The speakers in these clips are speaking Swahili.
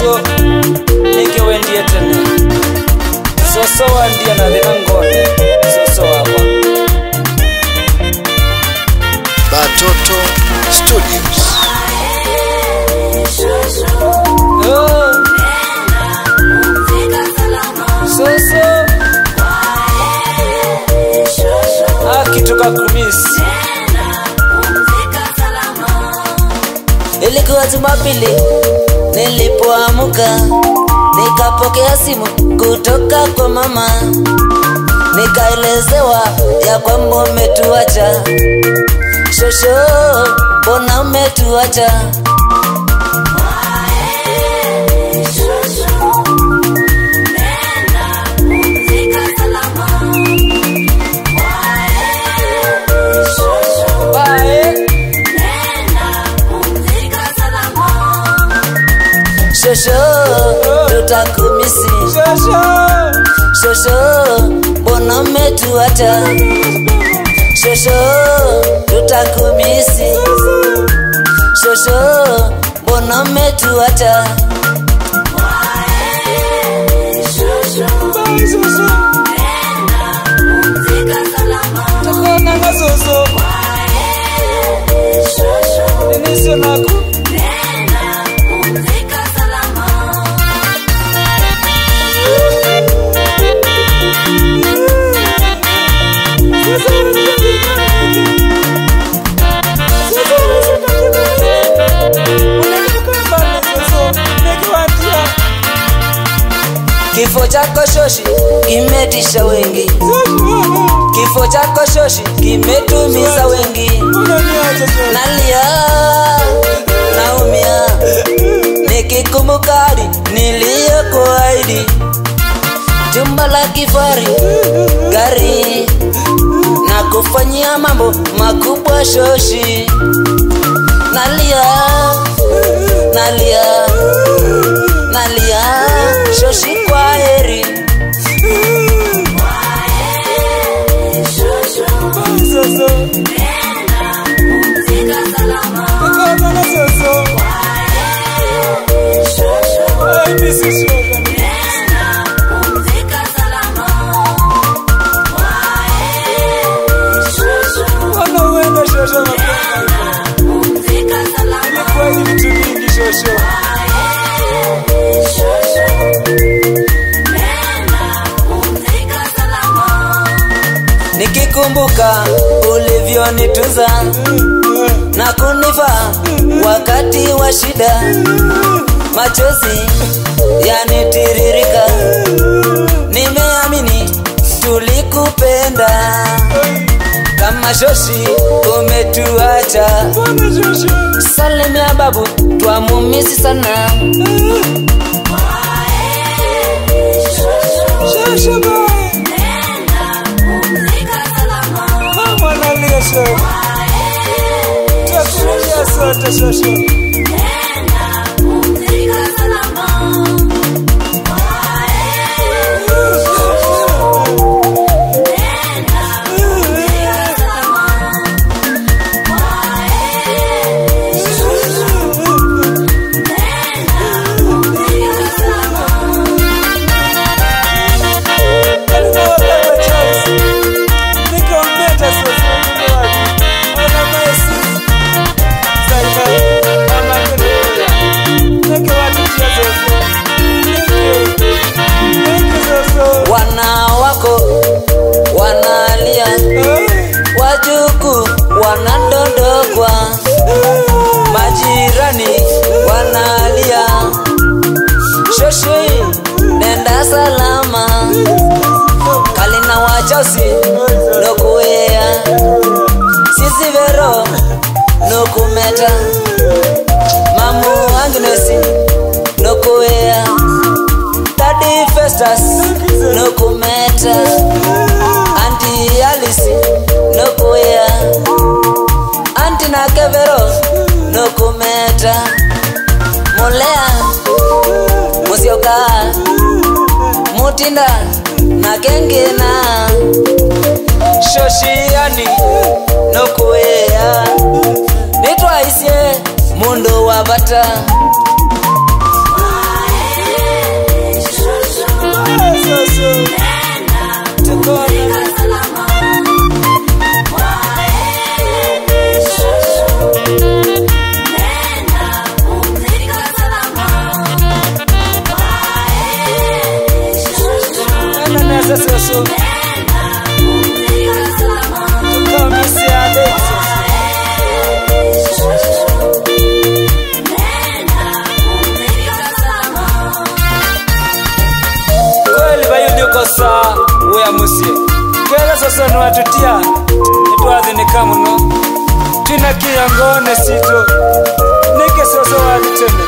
Soso nikiwendie tene. Soso wandia na thina ngone. Soso wakwa. Batoto Studios. Oh. Soso akitoka kumisi. Ilikuwa Jumapili nilipoamka, nikapokea simu kutoka kwa mama, nikaelezewa ya kwamba umetuacha. Shosho, mbona umetuacha? Shosho, tutakumisi. Shosho, shosho, mbona umetuacha? Shosho, tutakumisi. Shosho, mbona umetuacha? Tukonanga soso. Ninisio naku. Kifo chako shoshi kimetisha wengi, kifo chako shoshi kimetumiza wengi. Nalia, naumia, nikikumbuka hadi niliyokuahidi. Jumba la kifahari, gari, na kufanyia mambo makubwa shoshi. Nalia, nalia, nalia, shoshi kwa heri. Nikikumbuka ulivyonitunza na kunifaa wakati wa shida, machozi yanitiririka. Nimeamini tulikupenda, kama shoshi umetuacha. Salimia babu, twamumisi sana. Wana wako wanalia, wajuku wanadondokwa, majirani wanalia. Shoshi, nenda salama. Kalina wachosi nokuea, sisi vero nokumeta, mamu Agnesi nokuea, Daddy Festus nokumeta, Auntie Alice nokuea, Auntie Nakevero nokumeta, Molea Musioka Mutinda na Kengena. Shoshiani nokuea, nitwaisie mundu wa bata. Soso ni watutia nitwathinika muno twina kiyongone sito nike soso wathitene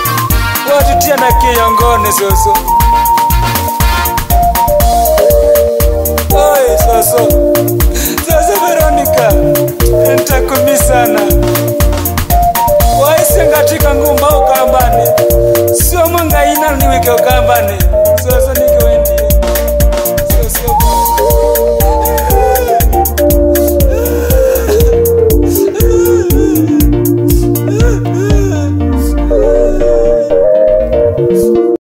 watutia na kiyongone soso. Oi soso, soso Veronica, nitakumisana waisengatika ngumba ukambane sio mwangaina niwike ukambane.